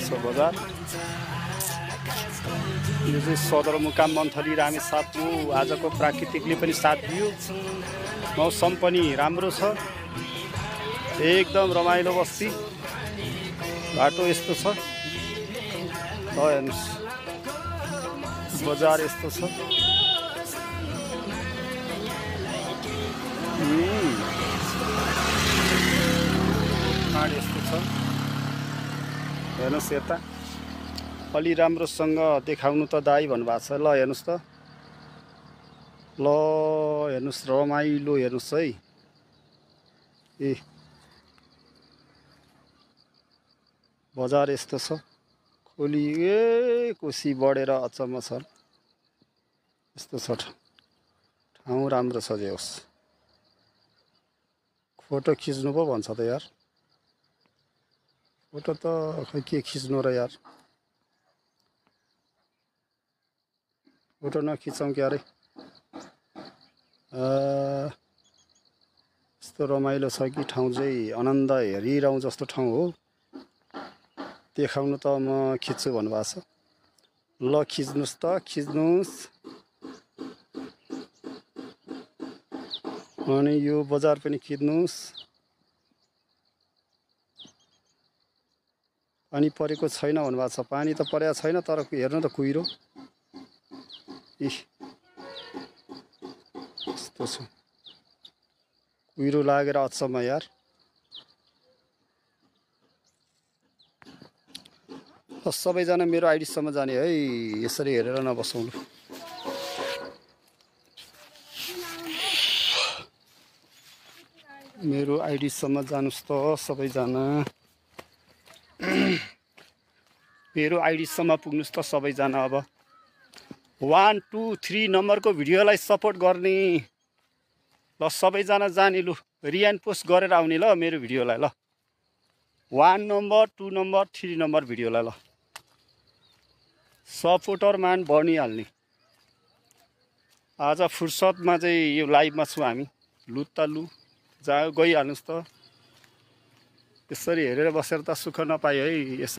छ बजार। यो चाहिँ सदरमुकाम मन्थली रामेछाप हो। आजको प्राकृतिकले पनि साथ दियो, मौसम पनि राम्रो छ, एकदम रमाइलो बस्ती। बाटो यस्तो छ, हेर्नुहोस् बजार यस्तो छ। यस्तो छ, हेर्नुहोस् यता अलि राम्रोसँग देखाउनु त दाइ भन्नुभएको छ। ल हेर्नुहोस् त, ल हेर्नुहोस् रमाइलो हेर्नुहोस् है। ए बजार यस्तो छ, खोली कोसी बढेर अचम्म छ। यस्तो छ ठाउँ, राम्रो छ जे होस्। फोटो खिच्नु पो भन्छ त यार, फोटो त खै के खिच्नु र यार, फोटो नखिचौँ क्यारे। यस्तो रमाइलो छ कि ठाउँ चाहिँ आनन्द हेरिरहँ जस्तो ठाउँ हो। देखाउनु त म खिच्छु भन्नुभएको छ। ल खिच्नुहोस् त, खिच्नुहोस्। अनि यो बजार पनि खिच्नुहोस्। पानी परेको छैन भन्नुभएको छ। पानी त परेको छैन, तर हेर्नु त कुहिरो यस्तो छ, कुहिरो लागेर अचम्म यार। सबैजना मेरो आइडीसम्म जाने है, यसरी हेरेर नबसौँ। मेरो आइडीसम्म जानुस् त सबैजना, मेरो आइडीसम्म पुग्नुस् त सबैजना। अब 1 2 3 नम्बरको भिडियोलाई सपोर्ट गर्ने। ल सबैजना जाने, लु रियान पोस्ट गरेर आउने ल मेरो भिडियोलाई। ल 1 नम्बर 2 नम्बर 3 नम्बर भिडियोलाई ल सपोर्टर मान बनिहाल्ने। आज फुर्सदमा चाहिँ यो लाइभमा छु हामी। लु त लु जा गइहाल्नुहोस् त, यसरी हेरेर बसेर त सुख नपायो है।